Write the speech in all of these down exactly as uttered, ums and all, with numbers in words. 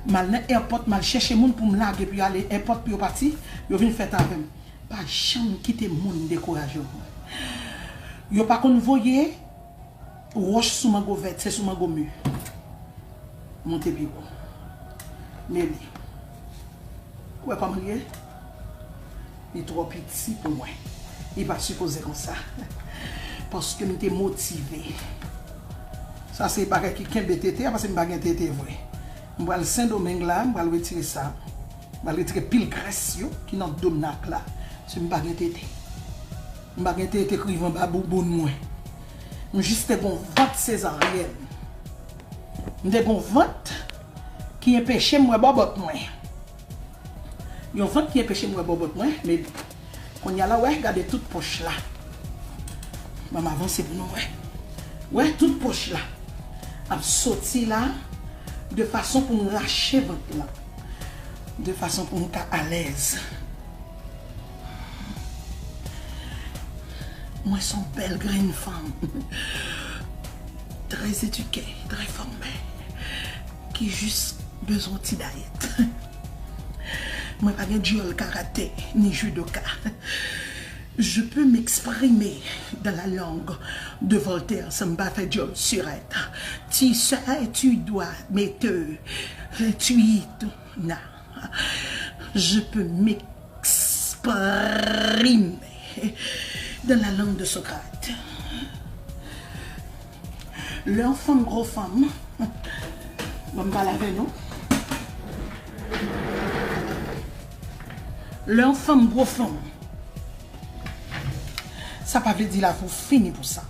M al nan èpòt, m al chèche moun pou m lage pou yo ale èpòt pou yo pati, yo vin fèt avè m. Pa janm kite moun dekouraje w. Yo pa konn voye wòch sou mango vèt, se sou mango mi. Monte pi wo. Men li. Ou wè kòman l ye? Li twò piti pou mwen. Li pa t sipoze konsa. Paske m te motive. Sa se bagay ki kenbe tete a, paske m pa gen tete vre. M pral Sendomeng la, m pral retire sa. M pral retire pil grès yo ki nan do m nan ak la. Paske m pa gen tete. M pa gen tete k rive anba bouboun mwen. M jis te gon vant sezaryèn. M te gon vant ki enpeche m wè bòbòt mwen. Yon vant ki enpeche m wè bòbòt mwen, men kounye a la, wè, gade tout pòch la. Ban m avanse pou nou wè. Wè, tout pòch la ap soti la, de fason pou m rache vant lan. De fason pou m ka alèz. Mwen se yon bèl grenn fanm. Trè edike, trè fòme. Ki jis bezwen ti dayèt. Mwen pa gen dyòl karate, ni judoka. Je peux m'exprimer dans la langue de Voltaire, ça me va faire Dieu surette. Tu sais, tu dois, mais te, tu y, tu, na. Je peux m'exprimer dans la langue de Socrate. Lè yon fanm gwo fanm, ban m pale avè nou. Lè yon fanm gwo fanm, sa pa vle di lavi w fini pou sa.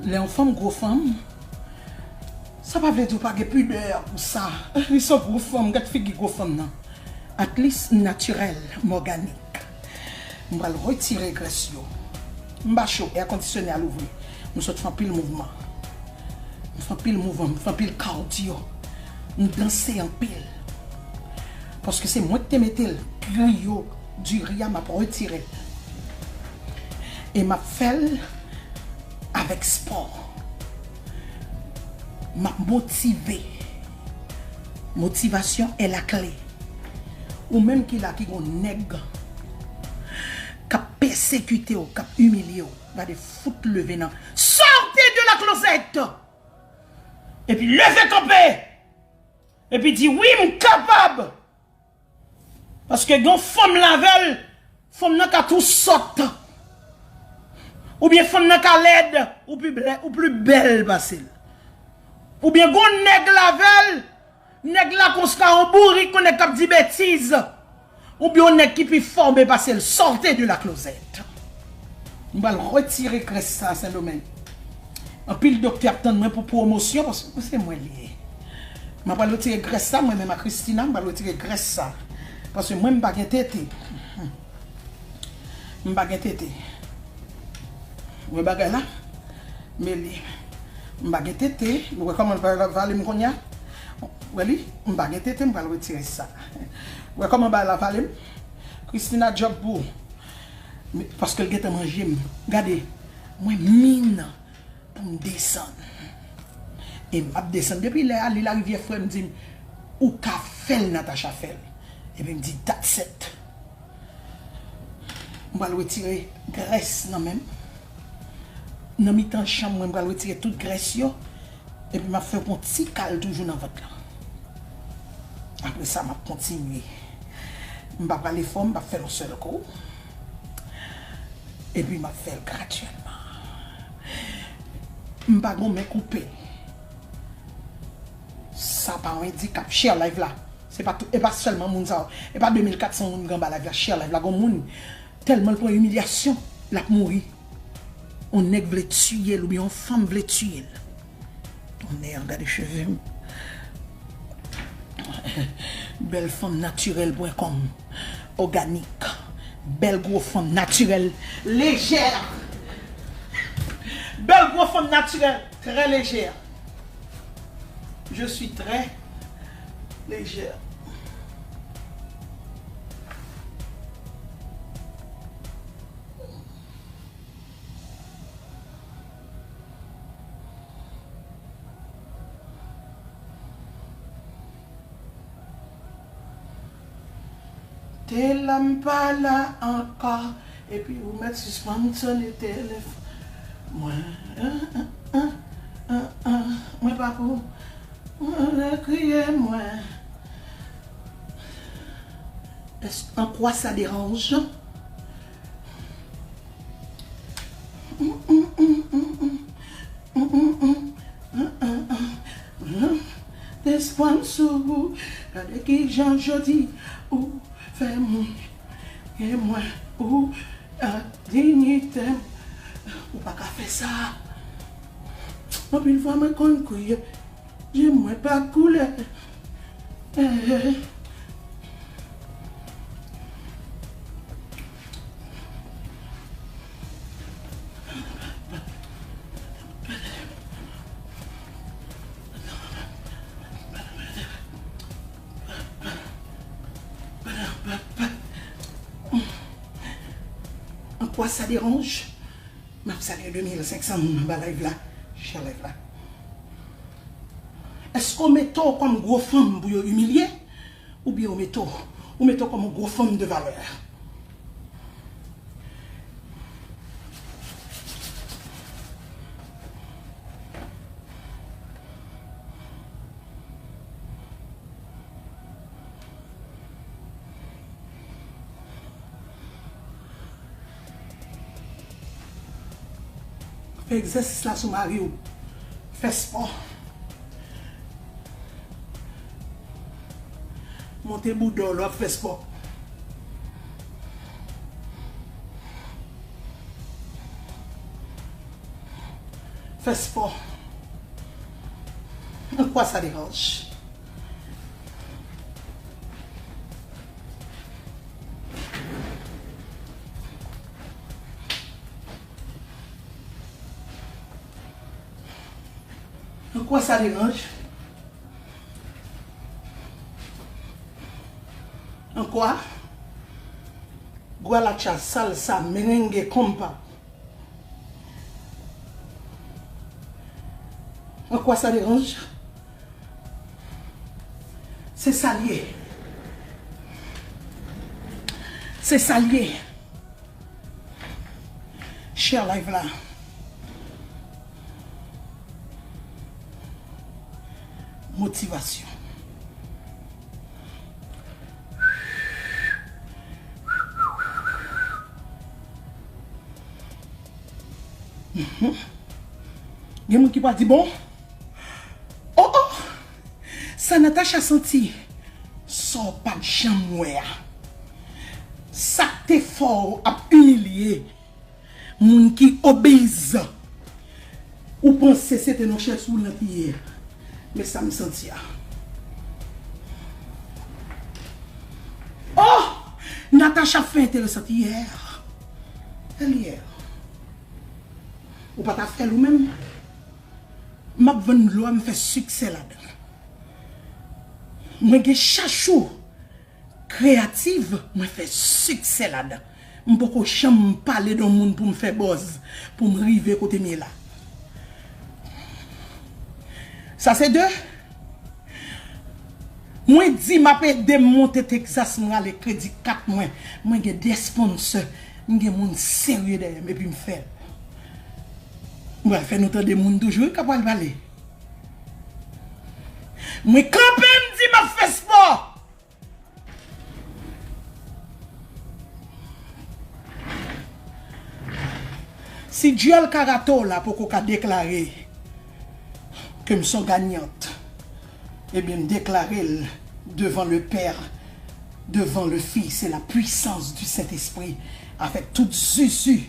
Lè yon fanm gwo fanm, sa pa vle di w pa gen pidè pou sa. Li se yon gwo fanm, gad figi gwo fanm nan. At least m natirèl, m òganik. M pral retire grès yo. M pa cho, èkondisyone a louvri. M sot fè anpil mouvman. M fè anpil mouvman, m fè anpil kadyo. M danse anpil. Paske se mwen ki te mete l, griyo, diri a, m ap retire l. E m ap fè l avèk spò. M ap motive. Motivation est la clé. Ou menm ki la ki gon nèg k ap pèsekite w, k ap imilye w, gade fout leve nan. Sortez de la closette! Epi leve kanpe! Epi di, wi, m kapab! Paske gen fanm lavèl, fanm nan ka tou sòt. Oubyen fanm nan ka lèd, ou pi blè, ou pli bèl pase l. Oubyen gon nèg lavèl, nèg la konsa yon bourik, yon nèg k ap di betiz. Oubyen yon nèg ki pi fòme pase l, sortez de la closette. M pral retire grès sa Sendomeng. Anpil doktè ap tann mwen pou pwomosyon, paske se mwen li ye. M ap pral retire grès sa, mwen menm ak Christina, m pral retire grès sa. Paske mwen m pa gen tete. M pa gen tete. Wè bagay la? Men li. M pa gen tete. Ou wè kòman l va, va vale m kounye a? Wè li? M pa gen tete, m pral retire sa. Wè kòman bagay la vale m? Christina, djòb pou ou. Men, paske l gentan manje m. Gade, mwen min pou m desann. E m ap desann. Depi lè a, li larivyè frè m di m, ou ka fè l, Natacha, fè l. Epi m di, that's it. M pral retire grès nan men m. Nan mitan janm mwen, m pral retire tout grès yo. Epi m ap fè yon ti kal toujou nan vant lan. Apre sa, m ap kontinye. M pa prale fò, m p ap fè l yon sèl kou. Epi m ap fè l gradyèlman. M pa gon men koupe. Sa pa yon endikap. Share live la. Se pa tout, e pa sèlman moun sa yo. E pa de mil kat san moun ki anba live la. Share live la. Gon moun, tèlman l pran imilyasyon, l ap mouri. Yon nèg vle tiye l oubyen yon fanm vle tiye l. Tonnè, gade cheve m. Bèl fanm natirèl pwen kòm. Òganik. Bèl gwo fanm natirèl. Lejè. Bèl gwo fanm natirèl. Trè lejè. Je suis très légère. Te la m pa la ankò. Epi ou mèt sispann sone telefòn mwen. An, an, an, an, an. Mwen pa pou mwen kriye mwen. Est-, en quoi ça dérange? Despann sou ou, gade kijan jodi ou fè mwen, e mwen ou ak diyite m. Ou pa ka fè sa. Anpil fwa mwen konn kriye. Je mwen pa koule. Eh. En quoi ça dérange? M ap salye de mil senk san moun anba live la. Share live la. Èske w mete w kòm gwo fanm pou yo imilye? Oubyen w mete w, ou mete w kòm yon gwo fanm de valè? Fè egzèsis la sou mari w. Fè spò. Monte bouda w lè w ap fè spò. Fè spò. En quoi ça dérange? En quoi ça dérange? En quoi? Guaracha, salsa, merengue, compa. En quoi ça dérange? Se sa l ye. Se sa l ye. Share live la. Motivasyon. Mhm. Gen moun ki pral di, bon, oh, oh, sa Natacha santi, sa w pa t janm wè a. Sa k te fè w ap imilye moun ki obèz. Ou panse se te nan chèz woulant li ye. Men sa m santi a. Oh! Natacha fè enteresant yè. Yè. Ou pa ta fè l ou menm? M ap vann dlo a, m fè siksè ladan. Mwen gen chachou kreyativ, mwen fè siksè ladan. M poko janm pale de yon moun pou m fè buzz, pou m rive kote m ye la. Sa se de. Mwen di m ap ede m monte Texas, mwen ale kredi kat mwen. Mwen gen de sponsor, m gen moun serye dèyè m epi m fè l. Mwen fè nou tande moun toujou wi k ap pral pale. Mwen kanpe, m di m ap fè spò. Si Duel Karato la poko ka deklare ke m son ganyant, ebyen, m deklare l devan le Père, devant le Fils et la puissance du Saint-Esprit, avec tout zuzu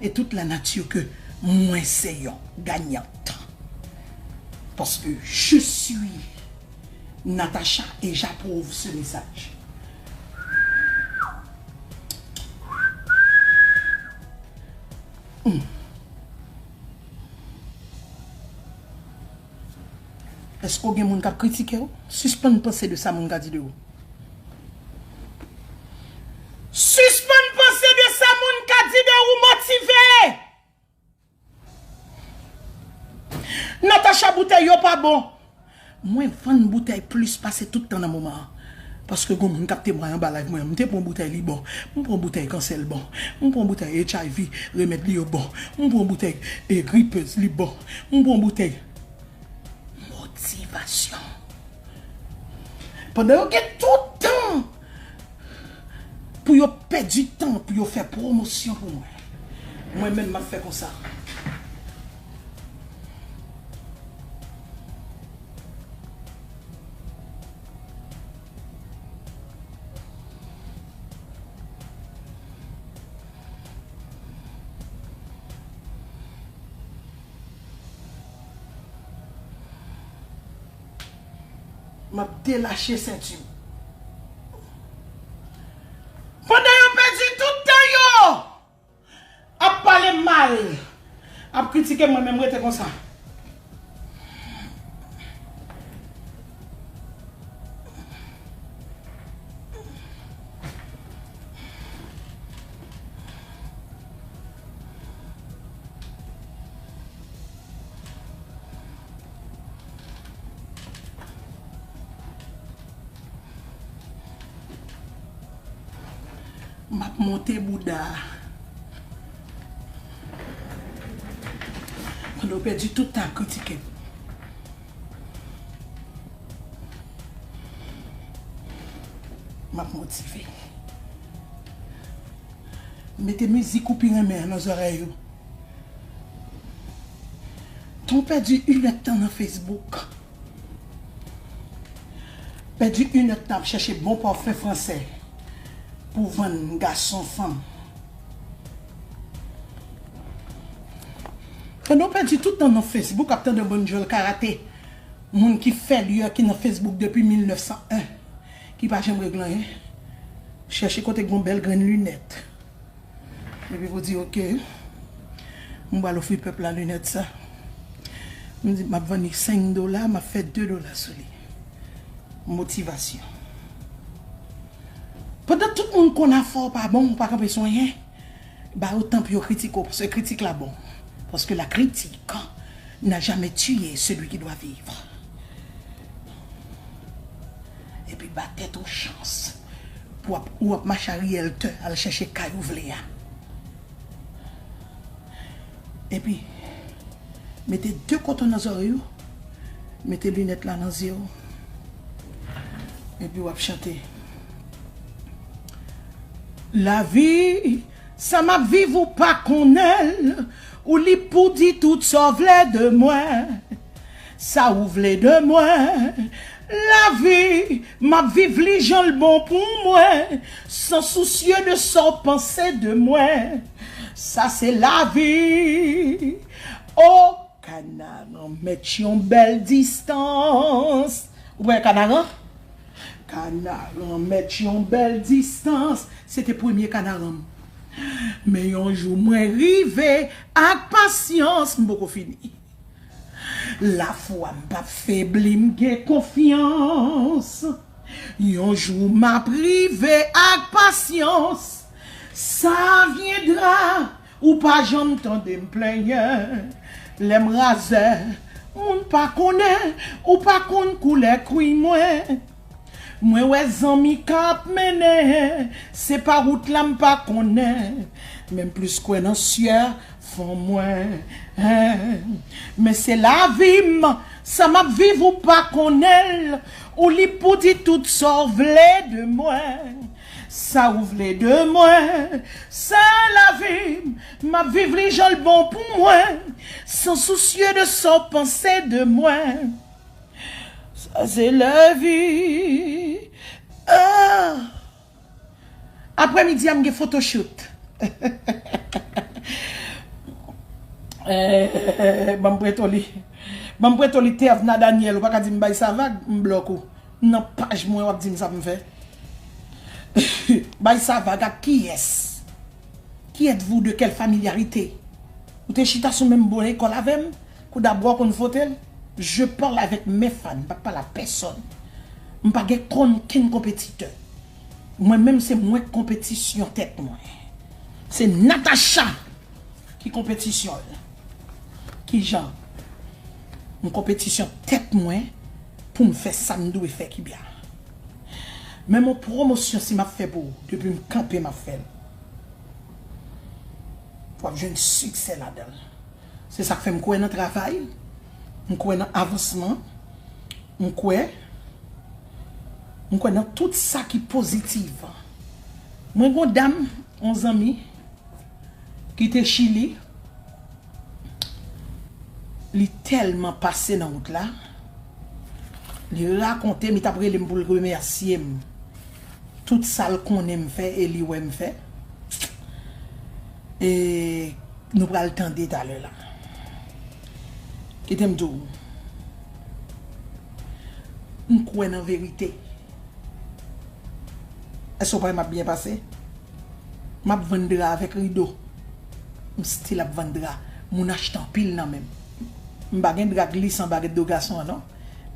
et toute la nature, ke mwen se yon ganyant. Paske je suis Natacha et j'approuve ce message. Hmm. Èske w gen moun k ap kritike w? Sispann panse de sa moun ka di de ou. Sispann panse de sa moun ka di de ou, motive! Natacha, boutèy yo pa bon. Mwen vann boutèy plis pase tout tan nan moman an. Paske gon moun k ap temwaye anba live mwen an, m te pran boutèy li bon, m pran boutèy kansè l bon, m pran boutèy H I V remèd li yo bon, m pran boutèy e gripez li bon, m pran boutèy motivasyon. Pandan yo gen tout tan pou yo pèdi tan pou yo fè pwomosyon pou mwen, mwen menm m ap fè konsa. M ap delache senti m. Pandan yo pèdi tout tan yo ap pale m mal, ap kritike m, mwen menm rete konsa. M ap monte bouda a. Pandan w pèdi tout tan ap kritike m, m ap motive. Mete mizik ou pi renmen an nan zòrèy ou. Tan w pèdi inèdtan nan Facebook. Pèdi inèdtan ap chèche bon pafen fransè pou vann gason fanm. Pandan w pèdi tout tan nan Facebook ap tande bann djòl karate, moun ki fè lyè ki nan Facebook depi mil nèf san en, ki pa janm regle anyen, chèche kote k gon bèl grenn linèt. Epi pou di, "Oke, m pral ofri pèp la linèt sa." M di, "M ap vann li senk dola, m ap fè de dola sou li." Motivasyon. Pandan tout moun konn afè w pa bon, ou pa kanpe sou anyen, ba yo tan pou yo kritike w, paske kritik la bon. Paske la critique n'a jamais tué celui qui doit vivre. Epi ba tèt ou chans pou w ap, ou ap mache a riyèltè al chèche kay ou vle a. Epi mete de koton nan zòrèy ou, mete linèt la nan zye w, epi w ap chante. Lavi, sa m ap viv ou pa konnen l, ou lib pou di tout sa w vle de mwen. Sa ou vle de mwen? Lavi, m ap viv li jan l bon pou mwen, san sousye de sa w panse de mwen. Sa se lavi. O, kanaran mèt yon bèl distans. Ou wè kanaran? Kanaran mèt yon bèl distans. Se te premye kanaran m. Men yon jou mwen rive ak pasyans, m poko fini. Lafwa m p ap febli, m gen konfyans. Yon jou m ap rive ak pasyans. Ça viendra, ou pa janm tande m plenyen. Lè m razè, moun pa konnen, ou pa konn koulè kwi mwen. Mwen wè zanmi k ap mennen, se pa wout la m pa konnen, men m plis kwè nan syè fon mwen. Men se lavi m, sa m ap viv ou pa konnen l, ou lib pou di tout sa w vle de mwen. Sa ou vle de mwen, se lavi m, m ap viv li jan l bon pou mwen, san sousye de sa w panse de mwen. Sa se lavi. Ah. Aprè midi a, m gen photoshoot. Eh, ban m prete w li. Ban m prete w li, Tevna Daniel. Ou pa ka di m bay sa vag, m blòk ou. Nan paj mwen, w ap di m sa pou m fè. Bay sa vag ak kiyès? Qui êtes-vous, de quelle familiarité? Ou te chita sou menm bon lekòl avè m? Kou dabwa w konn vote l? Je parle avec mes fans, m pa pale a pèsòn. M pa gen konn kenn konpetitè. Mwen menm se mwen k konpetisyon tèt mwen. Se Natacha ki konpetisyon l. Kijan? M konpetisyon tèt mwen pou m fè sa m dwe fè ki byen. Menm yon pwomosyon si m ap fè pou ou, depi m kanpe m ap fè l. W ap jwenn siksè ladan l. Se sa k fè m kwè nan travay, m kwè nan avansman, m kwè, m kwè nan tout sa ki pozitif. Mwen gen yon dam, yon zanmi, ki te Chili, li tèlman pase nan wout la, li rakonte m, li t ap rele m pou l remèsye m. Tout sa l konnen m fè e li wè m fè. E nou pral tande talè la. Kite m di w, m kwè nan verite. Èske w pa wè m ap byen pase? M ap vann dra avèk rido. M still ap vann dra. Moun achte anpil nan men m. M pa gen dra glisan bagèt do gason an non.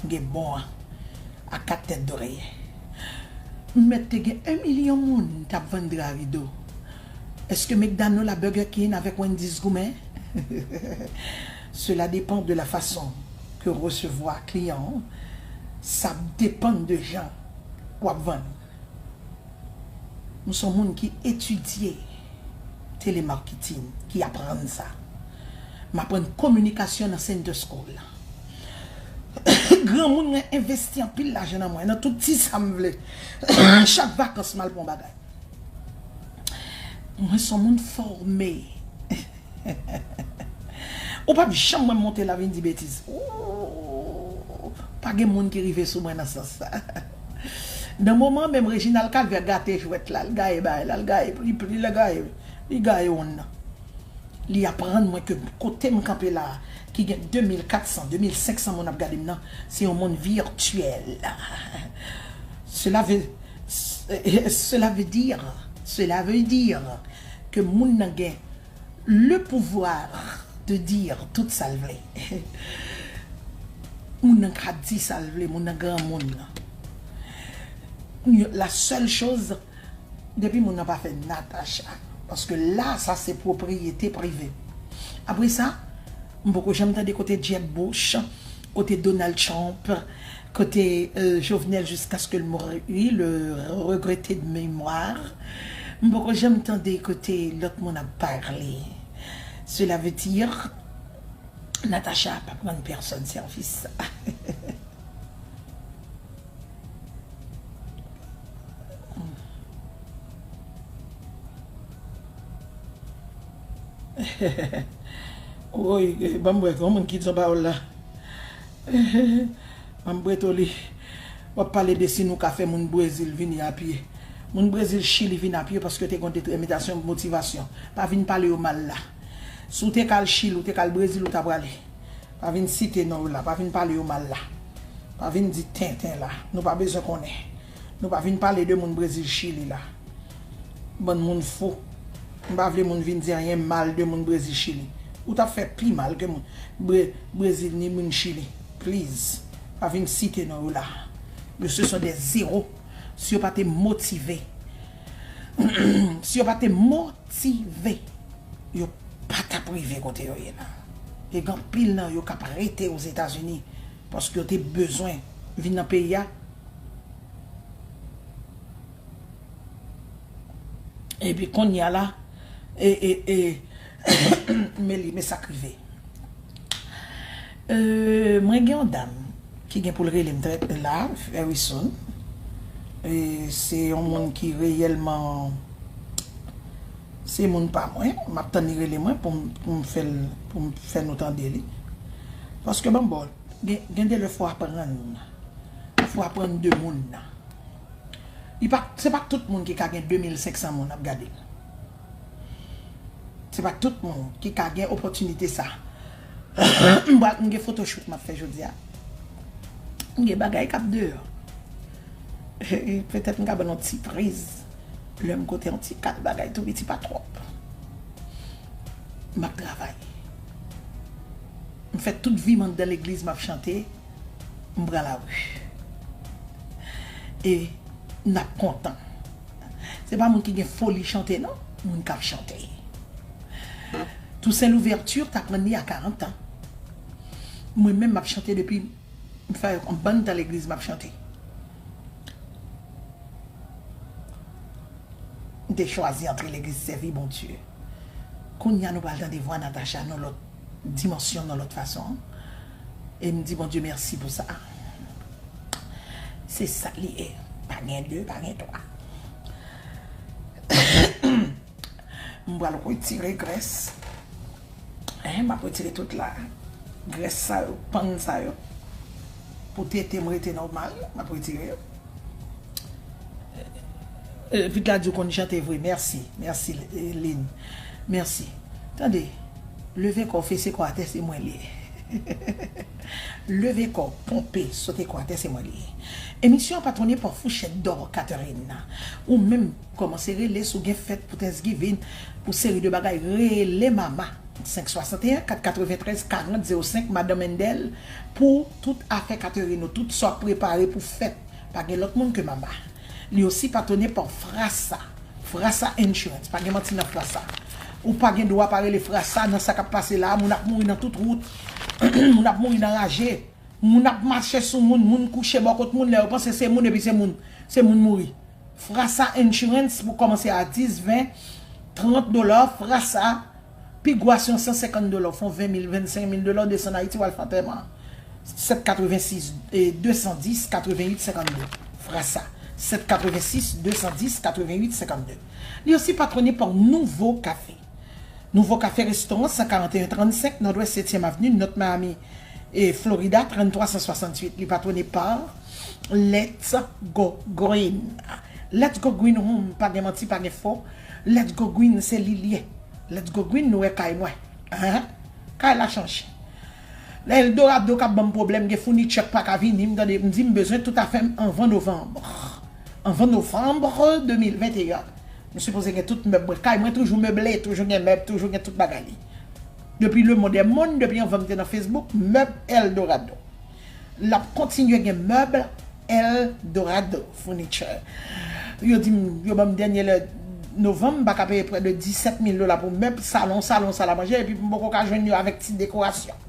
M gen bon an. A kat tèt dorèy. M mèt te gen yon milyon moun t ap vann dra rido. Èske McDonald a Burger King avèk Wendy's goumen? Cela dépend de la façon que recevoir client. Sa depann de jan w ap vann. M se yon moun ki etidye telemarketing, ki aprann sa. M aprann kominikasyon nan Center School la. Granmoun mwen envesti anpil lajan nan mwen, nan tout ti sa m vle. Chak vakans m al pran bagay. Mwen se yon moun fòme. Ou p ap janm wè m monte la vin di betiz. Ooh, pa gen moun ki rive sou mwen nan sans sa. Nan moman menm Reginald Calvert gate jwèt la, l gaye bagay la, l gaye pli pli, l gaye, li gaye wonn nan. Li aprann mwen ke kote m kanpe la, ki gen de mil kat san, de mil senk san moun ap gade m nan, se yon mond vityèl. Cela veut, cela veut dire, cela veut dire ke moun nan gen le pouvoir de dire tout sa l vle. Moun nan ka di sa l vle, moun nan granmoun. La seule chose, depi moun nan pa fè Natacha, paske la, sa se pwopriyete prive. Apre sa, m poko janm tande kote Jeb Bush, kote Donald Trump, kote euh, Jovenel jusqu'à ce que le mori, le regretté de mémoire. M poko janm tande kote lòt moun ap pale. Cela veut dire, Natacha pa pran pèsòn sèvis. Woy, ban m wè, gen yon moun ki di yon pawòl la. Ban m preto li. W ap pale de si nou ka fè moun Brezil vini apye. Moun Brezil, Chili vin apye paske te gen yon determinasyon, motivasyon. Pa vin pale yo mal la. Si w te ka al Chili, ou te ka al Brezil, ou ta prale. Pa vin site non yo la, pa vin pale yo mal la. Pa vin di tenten la. Nou pa bezwen konnen. Nou pa vin pale de moun Brezil, Chili la. Bann moun fou. M pa vle moun vin di anyen mal de moun Brezil, Chili. Ou t ap fè pi mal ke moun Bre- Brezil ni moun Chili. Please. Pa vin site non yo la. Yo se sont des zéro. Si yo pa te motive, si yo pa te motive, yo pa t ap rive kote yo ye la. E gen anpil nan yo k ap rete Ozetazini paske yo te bezwen vin nan peyi a. Epi kounye a la, e, e, e, men li, men sa k rive. Euh, mwen gen yon dam ki gen pou l rele m trè la, very soon. E se yon moun ki reyèlman, se moun pa mwen. M ap tann li rele mwen pou m, pou m fè l, pou m fè nou tande li. Paske ban m bò, gen, gen de lè fò aprann. Fò aprann de moun nan. Li pa, se pa tout moun ki ka gen de mil senk san moun ap gade l. Se pa tout moun ki ka gen opòtinite sa. M pral, m gen photoshoot m ap fè jodi a. M gen bagay k ap deyò. Petèt m ka ban nou yon ti priz. Lè m kote yon ti kat bagay tou piti pa twòp. M ap travay. M fè tout vi m anndan legliz m ap chante. M pran lari. E n ap kontan. Se pa moun ki gen foli chante non, moun k ap chante. Toussaint Louverture t aprann li a karant an. Mwen menm m ap chante depi m fè yon bann tan legliz m ap chante. te chwazi antre legliz sèvi Bondye. Kounye a nou pral tande vwa Natacha nan lòt dimansyon, nan lòt fason. E m di Bondye mèsi pou sa. Se sa li ye. Pa gen de, pa gen twa. M pral retire grès. Hein, m ap retire tout la. Grès sa yo, pann sa yo. Pou tete m rete nòmal, m ap retire yo. Vit la di w konn chante vre. Mèsi. Mèsi, Lin. Mèsi. Tande, leve kò w, fese kò atè, se mwen li ye. Leve kò w, ponpe, sote kò atè, se mwen li ye. Emisyon an patwone pa Fouchèt Dò Catherine. Ou menm, kòmanse rele si w gen fèt pou Thanksgiving, pou seri de bagay, rele mama. Senk swasanteyen, kat katreventrèz, karant, zewo senk, Madan Mendel, pou tout afè Catherine ou, tout sa w ap prepare pou fèt. Pa gen lòt moun ke mama. Li osi patwone pa Frasa. Frasa Insurance. Pa gen manti nan Frasa. Ou pa gen dwa pa rele Frasa nan sa k ap pase la. Moun ap mouri nan tout wout. Moun ap mouri nan raje. Moun ap mache sou moun. Moun kouche bò kot moun. Lè yo panse se moun epi se moun. Se moun mouri. Frasa Insurance pou kòmanse a dis, ven, trant dola. Frasa, pi gwo a se yon san senkant dola, w fè yon ven mil, vennsenk mil dola, w desann Ayiti, w al fè antèman. Sèt katrevensis, eh, de san dis, katrevenwit, senkannde. Frasa. Sèt katrevensis, de san dis, katrevenwit, senkannde. Li osi patwone pa Nouvo Kafe. Nouvo Kafe Restoran, san karanteyen trannsenk Nòdwès setyèm Avni, North Miami, e Florida, tranntwa san swasantuit. Li patwone pa Let's Go Green. Let's Go Green Home, pa gen manti, pa gen fo. Let's Go Green, se li l ye. Let's Go Green, nou wè kay mwen. Hein? Kay la chanje. Eldorado k ap ban m pwoblèm, gen founitchè k pa ka vini, m tande, m di m bezwen tout afè m anvan novanm. Anvan novanm de mil venteyen. M sipoze gen tout mèb mwen. Kay mwen toujou meble, toujou gen mèb, toujou gen tout bagay li. Depi le monde est monde, depi anvan m te nan Facebook, mèb Eldorado. L ap kontinye gen mèb Eldorado Furniture. Yo di m, yo ban m dènye lè novanm, m pa ka peye prè de disèt mil dola pou mèb, salon, salon, sal a manje, epi m poko ka jwenn yo avèk ti dekorasyon.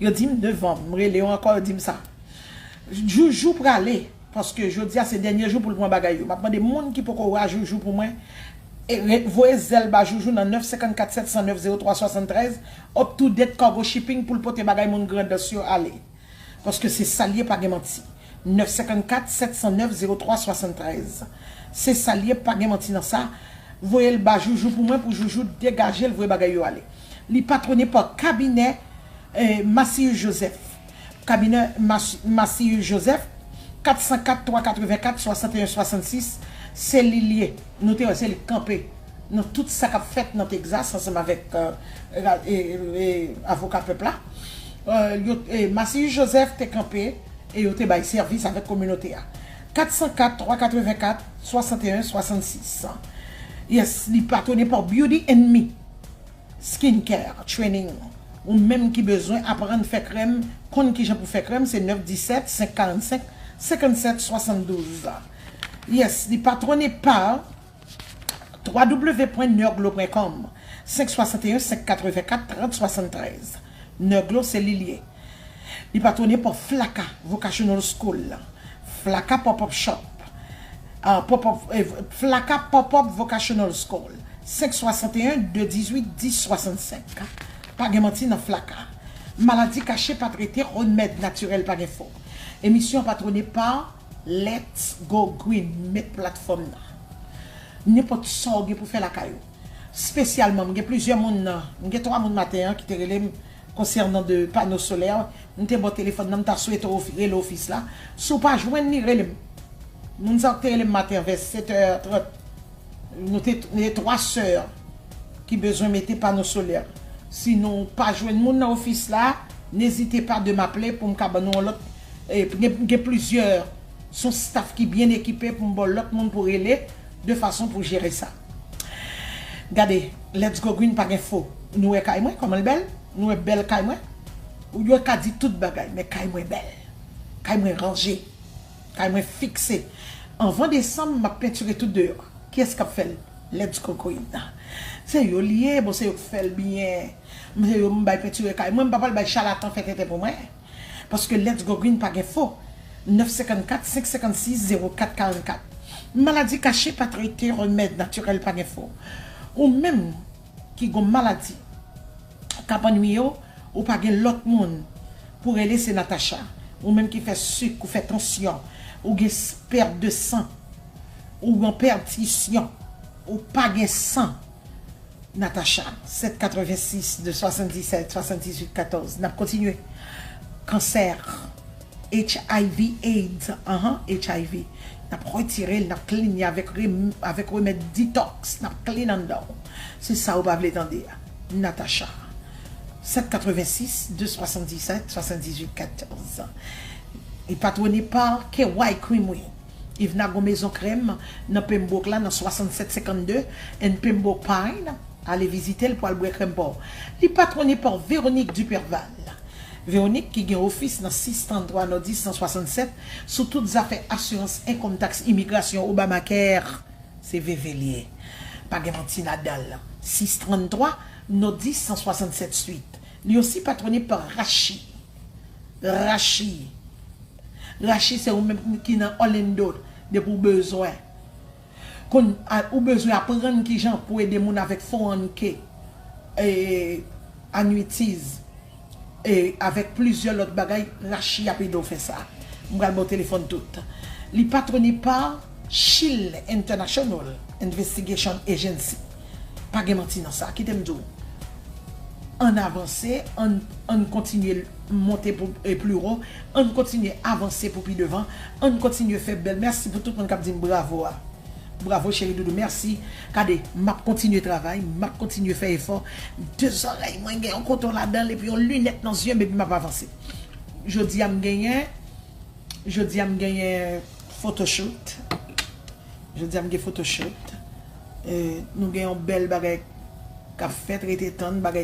Yo di m devan, m rele yo ankò, yo di m sa. Joujou prale, paske jodi a se dènye jou pou l pran bagay yo. M ap mande moun ki poko wè Joujou pou mwen, e re-, voye zèl ba Joujou nan nèf senkannkat sèt san nèf zewo twa swasanntrèz, Up to Date Cargo Shipping pou l pote bagay moun Grandans yo ale. Paske se sa l ye, pa gen manti. Nèf senkannkat sèt san nèf zewo twa swasanntrèz. Se sa l ye, pa gen manti nan sa. Voye l ba Joujou pou mwen, pou Joujou degaje l, voye bagay yo ale. Li patwone pa kabinè, eh, Macius Joseph. Kabinè Mas-, Macius Joseph, kat san kat twa katrevenkat swasanteyen swasannsis, se li l ye. Nou te wè, se li k kanpe nan tout sa k ap fèt nan Texas ansanm avèk, eh, e, e, avoka pèp la. Eh, yo, eh, Macius Joseph te kanpe e yo te bay sèvis avèk kominote a. Kat san kat twa katrevenkat swasanteyen swasannsis. Yes, li patwone pa Beauty and Me Skincare Training. Ou menm ki bezwen aprann fè krèm, konn kijan pou fè krèm, se nèf disèt senk karannsenk senkannsèt swasanndouz. Yes, li patwone pa w w w pwen nerglo pwen kòm, senk swasanteyen senk katrevenkat trant swasanntrèz. Nerglo se li l ye. Li patwone pa Flaka Vocational School. Flaka Pop-up Shop. Ah, pop-up, eh, Flaka Pop-up Vocational School. Senk swasanteyen de dizuit dis swasannsenk. Pa gen manti nan Flaka. Maladi kache pa trete, remèd natirèl pa gen fo. Emisyon patwone pa Let's Go Green, met platfòm nan. Nenpòt sa w gen pou fè lakay ou. Espesyalman, m gen plizyè moun nan, m gen twa moun maten an ki te rele m konsènan de pano solè. M te ba w telefòn nan, m ta swete w ofi-, rele ofis la. Si w pa jwenn li, rele m. Moun sa yo ki te rele m maten an vè sèt è trant, nou te, nou te twa sè ki bezwen mete pano solè. Si nou pa jwenn moun nan ofis la, n'hésitez pas de m'appeler pou m ka ban nou yon lòt. E, gen, gen plizyè, se yon staff ki byen ekipe pou m ba w lòt moun pou rele, de fason pou jere sa. Gade, Let's Go Green pa gen fo. Nou wè kay mwen, kòman l bèl? Nou wè bèl kay mwen? Ou yo ka di tout bagay, men kay mwen bèl. Kay mwen ranje. Kay mwen fikse. Anvan desanm, m ap pentire tout deyò. Kiyès k ap fè l? Let's Go Green. Se yo l ye, bon, se yo k fè l byen. Se yo m bay pentire kay mwen, m pa pral bay chalatan fè tenten pou mwen. Paske Let's Go Green pa gen fo. Nèf senkannkat senk senkannsis zewo kat karannkat. Maladi kache pa trete, remèd natirèl pa gen fo. Ou menm ki gon maladi k ap annwiye w, ou pa gen lòt moun pou rele, se Natacha. Ou menm ki fè sik, ou fè tansyon, ou gen pèt de san, ou gen pètisyon, ou pa gen san. Natacha, sèt katrevensis de swasanndisèt swasanndizuit katòz. N ap kontinye. Kansè, H I V, AIDS, anhan, H I V. N ap retire l, n ap clean li avèk, avèk remèd detox, n ap clean anndan w. Se sa ou pa vle tande a. Natacha, sèt katrevensis de swasanndisèt swasanndizuit katòz. E patwone pa K Y Creamery. Ivna gon mezon krèm nan Pembroke la, nan swasannsèt senkannde and Pembroke Pine. Ale vizite l pou al bwè krèm pa w. Li patwone pa Véronique Duperval. Véronique ki gen ofis nan sis tranntrwa Nòdis san swasannsèt sou tout zafè asirans, enkonm taks, imigrasyon, Obamacare. Se veve li ye. Pa gen manti ladan l. Sis tranntrwa Nòdis san swasannsèt Suite. Li osi patwone pa Rachi. Rachi. Rachi, se ou menm ki nan Orlando, depi w bezwen. Konn, a, ou bezwen aprann kijan pou ede moun avèk four one K, e, annuities, e avèk plizyè lòt bagay, Rachi ap ede w fè sa. M pral ba w telefòn tout. Li patwone pa Shield International Investigation Agency. Pa gen manti nan sa. Kite m di w. Ann avanse, ann, ann kontinye monte pou, e, pli wo, ann kontinye avanse pou pi devan, ann kontinye fè bèl. Mèsi pou tout moun k ap di m bravo a. Bravo, cheri doudou, mèsi. Gade, m ap kontinye travay, m ap kontinye fè efò. De zòrèy mwen gen yon koton ladan l epi yon linèt nan zye m epi m ap avanse. Jodi a m genyen, jodi a m genyen photoshoot. Jodi a m gen photoshoot. E, nou gen yon bèl bagay k ap fèt, rete tann bagay